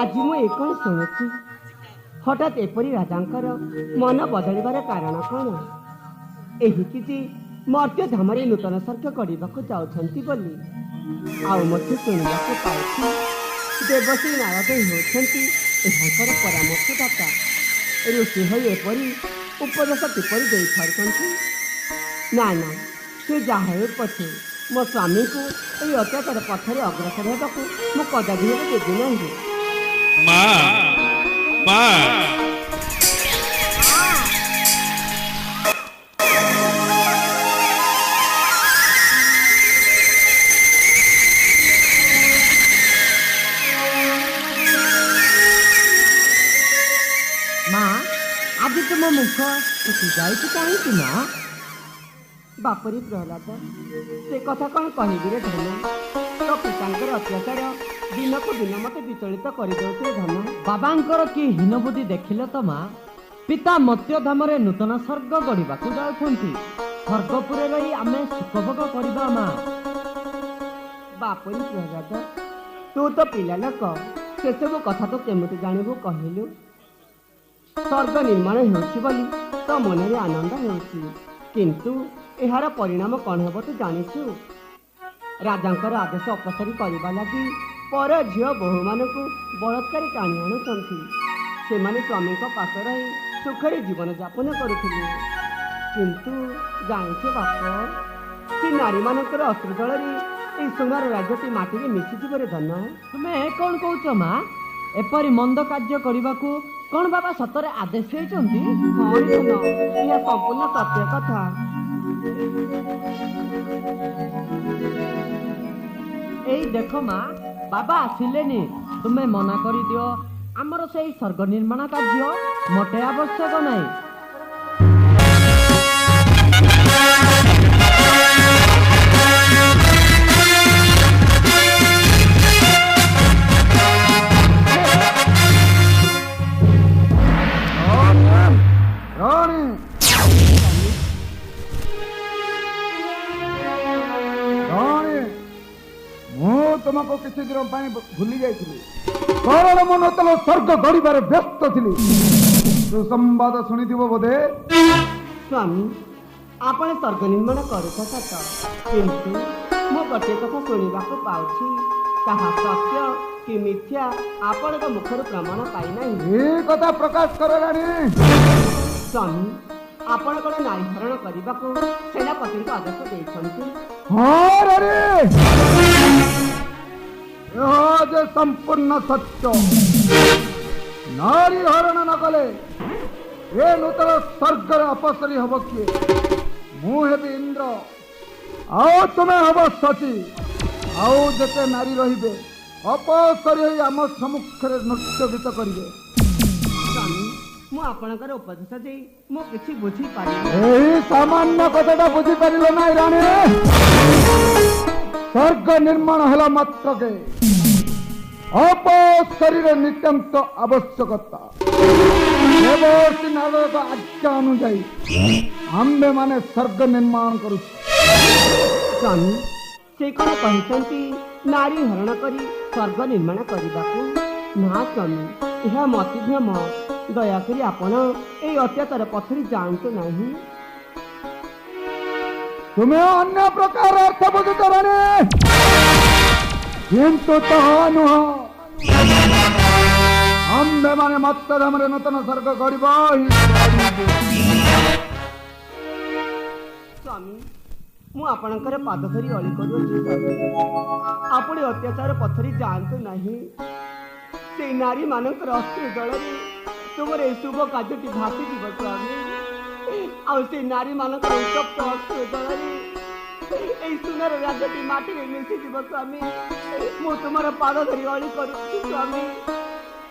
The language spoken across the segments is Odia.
ଆଜି ମୁଁ ଏ କ'ଣ ଶୁଣୁଛି? ହଠାତ୍ ଏପରି ରାଜାଙ୍କର ମନ ବଦଳିବାର କାରଣ କ'ଣ? ଏହି କି ଯେ ମର୍ତ୍ତ୍ୟ ଧାମରେ ନୂତନ ସ୍ୱର୍ଗ ଗଢ଼ିବାକୁ ଯାଉଛନ୍ତି ବୋଲି। ଆଉ ମଧ୍ୟ ଶୁଣିବାକୁ ପାଉଛି, ଦେବଶ୍ରୀ ନାରଦ ହେଉଛନ୍ତି ଏହାଙ୍କର ପରାମର୍ଶଦାତା। ଋଷି ହୋଇ ଏପରି ଉପଦେଶ କିପରି ଦେଇପାରୁଛନ୍ତି? ନା ନା, ସେ ଯାହା ହେଉ ପଛେ ମୋ ସ୍ୱାମୀଙ୍କୁ ଏଇ ଅତ୍ୟାଚାର ପଥରେ ଅଗ୍ରସର ହେବାକୁ ମୁଁ କଦାପି ହେଲେ ଦେବି ନାହିଁ। ମା, ମା। ମା, ଆଜି ତୁମ ମୁଖ ଶୁଖି ଯାଇଛି କାହିଁକି ମା? ବାପରି ପ୍ରହ୍ଲାଦ, ସେ କଥା କ'ଣ କହିବି ରେ ଧନ। ତୋ ପିତାଙ୍କର ଅତ୍ୟାଚାର ଦିନକୁ ଦିନ ମତେ ବିଚଳିତ କରିଦେଉଛି ରେ ଧନ। ବାବାଙ୍କର କି ହୀନବୁଦ୍ଧି ଦେଖିଲ ତ ମା? ପିତା ମତ୍ୟଧାମରେ ନୂତନ ସ୍ୱର୍ଗ ଗଢ଼ିବାକୁ ଯାଉଛନ୍ତି। ସ୍ୱର୍ଗପୁରରେ ରହି ଆମେ ସୁଖଭୋଗ କରିବା ମା। ବାପରି ପ୍ରହ୍ଲାଦ, ତୁ ତ ପିଲା ଲୋକ, ସେସବୁ କଥା ତୁ କେମିତି ଜାଣିବୁ କହିଲୁ? ସ୍ୱର୍ଗ ନିର୍ମାଣ ହେଉଛି ବୋଲି ତୋ ମନରେ ଆନନ୍ଦ ହେଉଛି, କିନ୍ତୁ ଏହାର ପରିଣାମ କ'ଣ ହେବ ତୁ ଜାଣିଛୁ? ରାଜାଙ୍କର ଆଦେଶ ଅପସରି କରିବା ଲାଗି ପର ଝିଅ ବୋହୂମାନଙ୍କୁ ବଳାତ୍କାରୀ ଟାଣି ଆଣୁଛନ୍ତି। ସେମାନେ ସ୍ୱାମୀଙ୍କ ପାଖ ରହି ସୁଖରେ ଜୀବନ ଯାପନ କରୁଥିଲେ, କିନ୍ତୁ ଜାଣିଛୁ ବାପ, ସେ ନାରୀମାନଙ୍କର ଅଶ୍ରୁଜଳରେ ଏଇ ସୁନାର ରାଜ୍ୟଟି ମାଟିରେ ମିଶିଯିବରେ ଧନ। ତୁମେ କ'ଣ କହୁଛ ମା? ଏପରି ମନ୍ଦ କାର୍ଯ୍ୟ କରିବାକୁ କ'ଣ ବାବା ସତରେ ଆଦେଶ ଦେଇଛନ୍ତି? ହଁ ରେ ଧନ, ଏହା ସମ୍ପୂର୍ଣ୍ଣ ସତ୍ୟ କଥା। ଏଇ ଦେଖ ମା, ବାବା ଆସିଲେନି। ତୁମେ ମନା କରିଦିଅ, ଆମର ସେଇ ସ୍ୱର୍ଗ ନିର୍ମାଣ କାର୍ଯ୍ୟ ମୋଟେ ଆବଶ୍ୟକ ନାହିଁ। ରାଣୀ, ରାଣୀ, ମୁଁ ତୁମକୁ କିଛି ଦିନ ପାଇଁ ଭୁଲି ଯାଇଥିଲି, କାରଣ ମୁଁ ନୂତନ ସ୍ୱର୍ଗ ଗଢ଼ିବାରେ ବ୍ୟସ୍ତ ଥିଲି। ସୁସମ୍ବାଦ ଶୁଣିଥିବ ବୋଧେ? ସ୍ୱାମୀ, ଆପଣ ସ୍ୱର୍ଗ ନିର୍ମାଣ କରୁଛ ସତ, କିନ୍ତୁ ମୁଁ ଗୋଟିଏ କଥା ଶୁଣିବାକୁ ପାଉଛି, ତାହା ସତ୍ୟ କି ମିଥ୍ୟା ଆପଣଙ୍କ ମୁଖରୁ ପ୍ରମାଣ ପାଇନାହିଁ। ଏ କଥା ପ୍ରକାଶ କର ରାଣୀ। ସ୍ୱାମୀ, ଆପଣ କ'ଣ ନାରୀ ହରଣ କରିବାକୁ ସେନାପତିଙ୍କୁ ଆଦେଶ ଦେଇଛନ୍ତି? ହଁ ରାଣୀ, ଏହା ଯେ ସମ୍ପୂର୍ଣ୍ଣ ସତ୍ୟ। ନାରୀ ହରଣ ନ କଲେ ଏ ନୂତନ ସ୍ୱର୍ଗରେ ଅପସରୀ ହବ କିଏ? ମୁଁ ହେବି ଇନ୍ଦ୍ର, ଆଉ ତୁମେ ହବ ସତୀ। ଆଉ ଯେତେ ନାରୀ ରହିବେ ଅପସରୀ ହୋଇ ଆମ ସମ୍ମୁଖରେ ନୃତ୍ୟ ଗୀତ କରିବେ। ସ୍ୱାମୀ, ମୁଁ ଆପଣଙ୍କର ଉପଦେଶ ଦେଇ ମୁଁ କିଛି ବୁଝିପାରିଲି। ଏହି ସାମାନ୍ୟ କଥାଟା ବୁଝିପାରିଲ ନାହିଁ ରାଣୀ? ସ୍ୱର୍ଗ ନିର୍ମାଣ ହେଲା ମାତ୍ରକେ ଅପଶରୀର ନିତାନ୍ତ ଆବଶ୍ୟକତା। ଦେବର୍ଷି ନାରଦଙ୍କ ଆଜ୍ଞା ଅନୁଯାୟୀ ଆମ୍ଭେମାନେ ସ୍ୱର୍ଗ ନିର୍ମାଣ କରୁଛୁ। ସ୍ୱାମୀ, ସେ କ'ଣ କହିଛନ୍ତି ନାରୀ ହରଣ କରି ସ୍ୱର୍ଗ ନିର୍ମାଣ କରିବାକୁ? ନା ସ୍ୱାମୀ, ଏହା ମତିଭ୍ରମ। ଦୟାକରି ଆପଣ ଏଇ ଅତ୍ୟାଚାର ପଥରେ ଯାଆନ୍ତୁ ନାହିଁ। ତୁମେ ଅନ୍ୟ ପ୍ରକାର ଅର୍ଥ ବୁଝୁଛ ରାଣୀ, କିନ୍ତୁ ତାହା ନୁହଁ। ଆମ୍ଭେମାନେ ମତ୍ତଧାମରେ ନୂତନ ସ୍ୱର୍ଗ ଗଢ଼ିବ ହିଁ ଗଢ଼ିବୁ। ସ୍ୱାମୀ, ମୁଁ ଆପଣଙ୍କର ପାଦ ଧରି ଅଳି କରୁଅଛି। ସ୍ୱାମୀ, ଆପଣ ଅତ୍ୟାଚାର ପଥରେ ଯାଆନ୍ତୁ ନାହିଁ। ସେଇ ନାରୀ ମାନଙ୍କର ଅଶ୍ରୁ ଜଳରେ ତୁମର ଏହି ଶୁଭ କାର୍ଯ୍ୟଟି ଭାସିଯିବ ସ୍ୱାମୀ। ଆଉ ସେଇ ନାରୀ ମାନଙ୍କର ଉତ୍ତପ୍ତ ଅଶ୍ରୁ ଜଳରେ ଏଇ ସୁନାର ରାଜ୍ୟଟି ମାଟିରେ ମିଶିଯିବ। ସ୍ୱାମୀ, ମୁଁ ତୁମର ପାଦ ଧରି ଅଳି କରୁଛି ସ୍ୱାମୀ।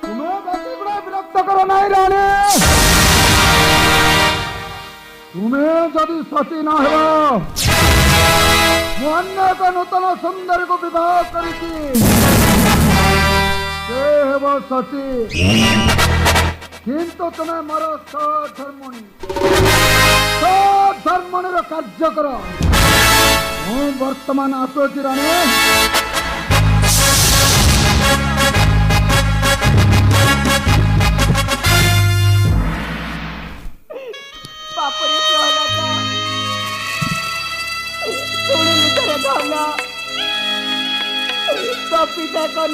ତୁମେ ବେଶୀ ଗୁଡ଼ାଏ ବିରକ୍ତ କର ନାହିଁ ରାଣୀ। ତୁମେ ଯଦି ସତୀ ନ ହେବ, ମୁଁ ଅନ୍ୟ ଏକ ନୂତନ ସୁନ୍ଦରୀକୁ ବିବାହ କରିଛି, ସେ ହେବ ସତୀ। କିନ୍ତୁ ତୁମେ ମୋର ସହଧର୍ମଣୀ, ସଧର୍ମଣୀର କାର୍ଯ୍ୟ କର। ମୁଁ ବର୍ତ୍ତମାନ ଆସୁଅଛି ରାଣୀ।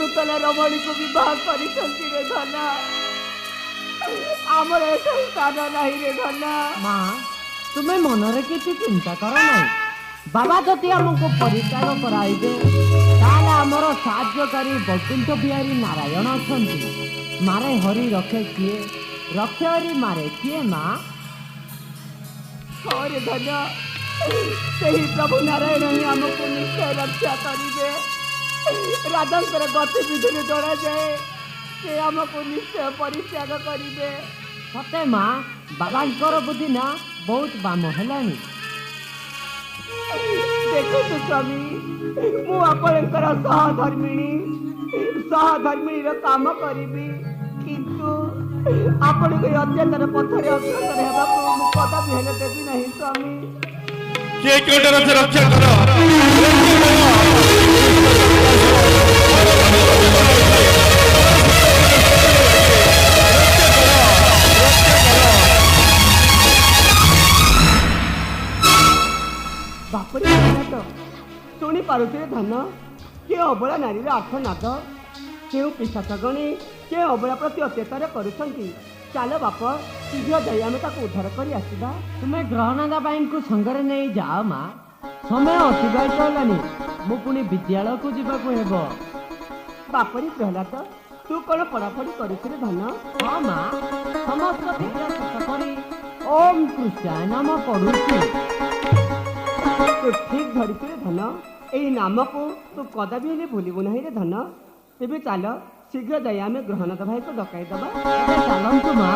ନୂତନ ରମଣୀକୁ ବିବାହ କରିଛନ୍ତି ରେ ଧନ। ଆମର ଏଠାରେ ସ୍ଥାନ ନାହିଁ ରେ ଧନ। ମା, ତୁମେ ମନରେ କିଛି ଚିନ୍ତା କର ନାହିଁ। ବାବା ଯଦି ଆମକୁ ପରିତ୍ୟାଗ କରାଇବେ, ତାହେଲେ ଆମର ସାହାଯ୍ୟକାରୀ ବୈକୁଣ୍ଠ ବିହାରୀ ନାରାୟଣ ଅଛନ୍ତି। ମାରେ ହରି ରଖେ କିଏ, ରଖେ ହରି ମାରେ କିଏ ମା? ହଁ ରେ ଧନ, ସେହି ପ୍ରଭୁ ନାରାୟଣ ହିଁ ଆମକୁ ନିଶ୍ଚୟ ରକ୍ଷା କରିବେ। ରାଧାଙ୍କର ଗତିବିଧିରୁ ଜଣାଯାଏ ସେ ଆମକୁ ନିଶ୍ଚୟ ପରିତ୍ୟାଗ କରିବେ। ସତେ ମା, ବାବାଙ୍କର ବୁଦ୍ଧି ନା ବହୁତ ବାମ ହେଲାଣି। ଦେଖନ୍ତୁ ସ୍ୱାମୀ, ମୁଁ ଆପଣଙ୍କର ସହଧର୍ମିଣୀ, ସହଧର୍ମିଣୀର କାମ କରିବି, କିନ୍ତୁ ଆପଣଙ୍କ ଏ ଅତ୍ୟାଚାର ପଥରେ ଅଗ୍ରସର ହେବାକୁ ମୁଁ କଦାପି ହେଲେ ଦେବି ନାହିଁ ସ୍ୱାମୀ। କିଏ କେଉଁଠାରେ ଅଛି, ରକ୍ଷା କର। ବାପରେ ତ ଶୁଣି ପାରୁଥିରେ ଧନ, କେଉଁ ଅବଳା ନାରୀର ଆର୍ତ୍ତନାଦ? କେଉଁ ପିଶାଚଗଣୀ କେଉଁ ଅବଳା ପ୍ରତି ଅତ୍ୟାଚାର କରୁଛନ୍ତି? ଚାଲ ବାପ, ଶୀଘ୍ର ଯାଇ ଆମେ ତାକୁ ଉଦ୍ଧାର କରି ଆସିବା। ତୁମେ ଗ୍ରହଣଦା ଭାଇଙ୍କୁ ସଙ୍ଗରେ ନେଇ ଯାଅ ମା, ସମୟ ଅତିବାହିତ ହେଲାଣି, ମୁଁ ପୁଣି ବିଦ୍ୟାଳୟକୁ ଯିବାକୁ ହେବ। ବାପରି ପ୍ରହ୍ଲାଦ, ତୁ କଣ ପଢ଼ାପଢ଼ି କରୁଛୁ ରେ ଧନ? ହଁ ମା, ସମସ୍ତ ବିଦ୍ୟା ଶେଷ କରି ଓମ୍ କୃଷ୍ଣାୟ ନାମ ପଢୁଛି। ତୁ ଠିକ ଧରିଛୁ ରେ ଧନ, ଏଇ ନାମକୁ ତୁ କଦାପି ହେଲେ ଭୁଲିବୁ ନାହିଁ ରେ ଧନ। ତେବେ ଚାଲ, ଶୀଘ୍ର ଯାଇ ଆମେ ଗ୍ରହଣଦ ଭାଇକୁ ଡକାଇ ଦେବା। ଏବେ ଚାଲନ୍ତୁ ମା।